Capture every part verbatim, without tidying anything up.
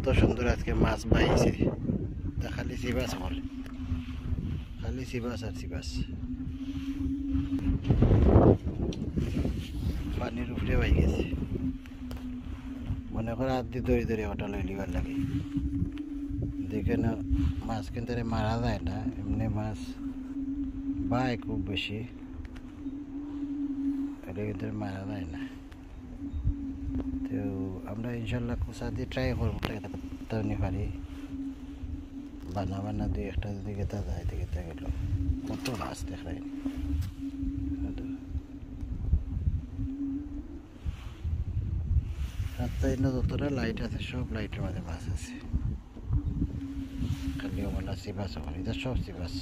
কত সুন্দর আজকে মাছ বাইছে। তা খালি চিবাস অকল, খালি চিবাস আর চিবাস। পানির উপরে বাই গেছে। মনে করে আত দি ধরি ধরি ওটা লই লিবার লাগে। দেখে না, মাছ কিন্তু এরে মারা যায় না, এমনি মাছ বায় খুব বেশি, এটা কিন্তু এরে মারা যায় না। তো আমরা ইনশাল্লাহ কুচা দিয়ে ট্রাই করবো, তাও নি পারি বানা বানা দুই একটা যদি গেতা যায়, তো গেতা গেল। কত মাছ দেখায়। রাস্তায় এনে যতটা লাইট আছে, সব লাইটের মাঝে মাছ আছে। খালি ওগুলা চিবাস, ওগুলা, এটা সব চিবাস।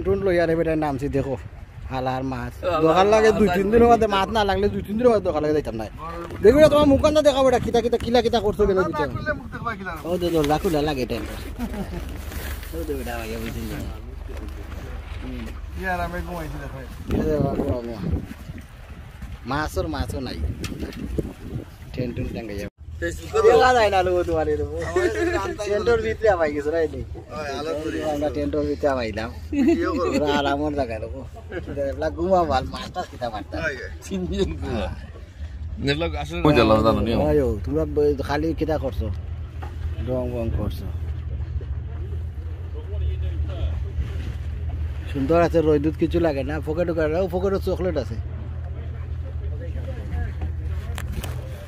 টুন লইয়া রে বেটা নামছি, দেখো, হালার মাছ। দোকান লাগে দুই তিন দিনের মধ্যে, মাছ না লাগলে দুই তিন দিনের মধ্যে দোকান লাগে যাইতাম না। দেখবি না, তোমার মুখান দেখা বেটা, কিতা কিতা কিলা কিতা করছো কেন দিতে? ও দে, দরজা খুলে লাগে টেন্ট। ও দে বেটা, ভাই, বুঝলি না? ইয়ার, আমি ঘুমাইছি, দেখো। এ দে বাবা, ঘুমাও, ঘুমাও। মাছর মাছও নাই। টেন্ট টুন টাঙ্গাইয়া। দেখা যায় না লোক তোমার এরকম। টেন্টর ভিতরে আমায় গেছে, রাইট? আমরা টেন্টর ভিতরে আমাইলাম। পুরা আরামর জায়গা লোক। এগুলা ঘুমা ভালা, মাছ টাছ কিতা মারতা। তিনজন ঘুমা। নেটওয়ার্ক আসলে বুঝলাম, জানো নি? আয়ো, তোমরা ব-, খালি কিতা করছো? রং বং করছো। সুন্দর আছে, রইদুত কিছু লাগে না। পকেটও কাটে, ও পকেটও চকলেট আছে।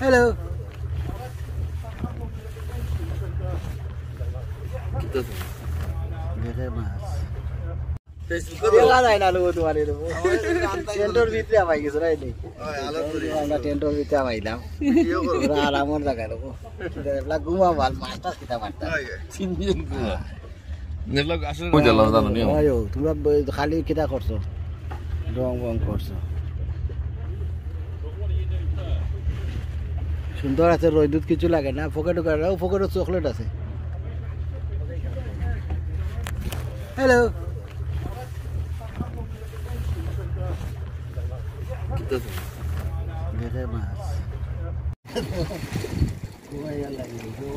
হ্যালো। দেখে মাছ। দেখা যায় না লোক তোমার এরকম। টেন্টর ভিতরে আমায় গেছে, রাইট? আমরা টেন্টর ভিতরে আমাইলাম। পুরা আরামর জায়গা লোক। এগুলা ঘুমা ভালা, মাছ টাছ কিতা মারতা। তিনজন ঘুমা। নেটওয়ার্ক আসলে বুঝলাম, জানো নি? আয়ো, তোমরা ব-, খালি কিতা করছো? রং বং করছো। সুন্দর আছে, রইদুত কিছু লাগে না। পকেটও কাটে, ও পকেটও চকলেট আছে। হ্যালো। দেখে মাছ।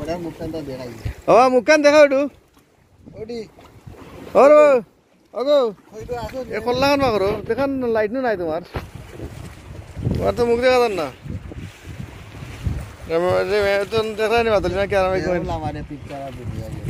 ওরা মুখখান তো দেখাই। ও, মুখখান দেখাও একটু। ওডি। ওরে বাবা, ওগো। ওই তো আসো। এ করলাম না করো, দেখান লাইট নাই তোমার। তোমার তো মুখ দেখা যার না। এ, এ, এ, তো দেখা যায়নি বাদল, না কি আর আমি কই? আমারে পিকচার ভিডিও আগে।